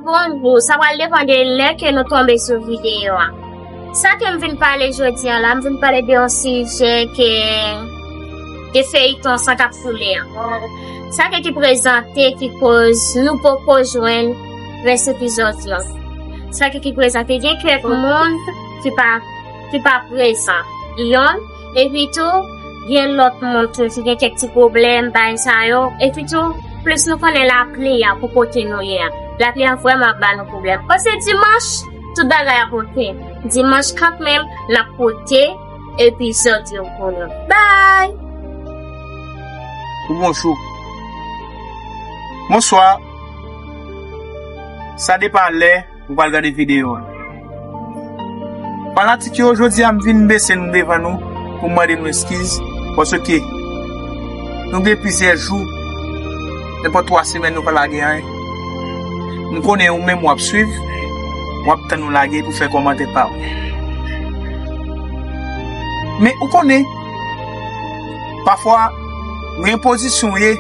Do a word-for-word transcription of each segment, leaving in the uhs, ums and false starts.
Bonjou, sa pral depann de lè ke nou tonbe sou videyo a. Sa ke m vin pale jodi a la, m vin pale de yon sijè ke, ke feyton sa k ap koule an. Sa ke ki prezante ki koz nou poko jwenn rès epizòd yo. Sa ke ki prezante gen kèk moun ki pa, ki pa prezan. Yon, epi tou, gen lòt moun tou ki gen kèk ti pwoblèm, bagay sa yo. Epi tou, plis nou konnen lapli a pou kote nou ye a. Lapli a vrèman ap ba nou pwoblèm. Paske dimanch, tout bagay ap oke. Dimanch kanmenm, n ap pote epizòd yo pou nou. Bye! Ou bonjou. Bonswa. Sa depann lè ou pral gade videyo a. Fanatik yo, jodi a m vin bese nou devan nou pou m mande nou eskiz, paske nou gen plizyè jou, nenpòt twa semèn nou pa lage anyen. M konnen ou menm w ap swiv, w ap tann nou lage pou fè kòmantè pa w. Men ou konnen, pafwa, gen pozisyon w ye,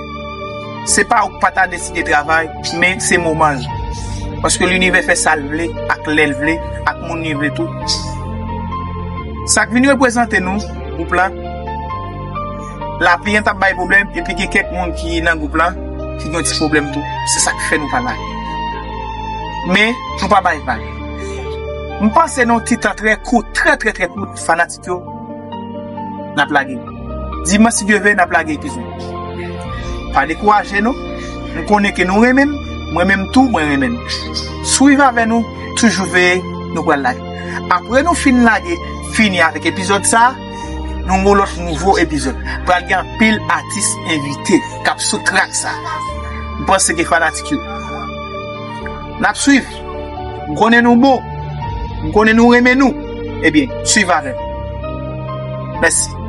se pa ou k pa ta deside travay, men se moman l. Paske linivè fè sa l vle, ak lè l vle, ak moun li vle tou. Sa k vin reprezante nou, gwoup la, lapli an t ap bay pwoblèm, epi gen kèk moun ki nan gwoup la, ki gen yon ti pwoblèm tou. Se sa k fè nou pa la. Men, nou pa bay vag. M panse nan yon ti tan trè kout, trè, trè, trè kout, fanatik yo, n ap lage. Dimanch, si Dye vle, n ap lage epizòd. Pa dekouraje nou. M konnen ke nou renmen m, mwen menm tou, mwen renmen nou. Swiv avè nou, toujou veye, nou pral lage. Apre nou fin lage, fini avèk epizòd sa, nou gon lòt nouvo epizòd. Pral gen anpil atis envite k ap sou trak sa. M panse ke fanatik yo, n ap swiv. M konnen nou bon. M konnen nou renmen nou. Ebyen, swiv avè m. Mèsi.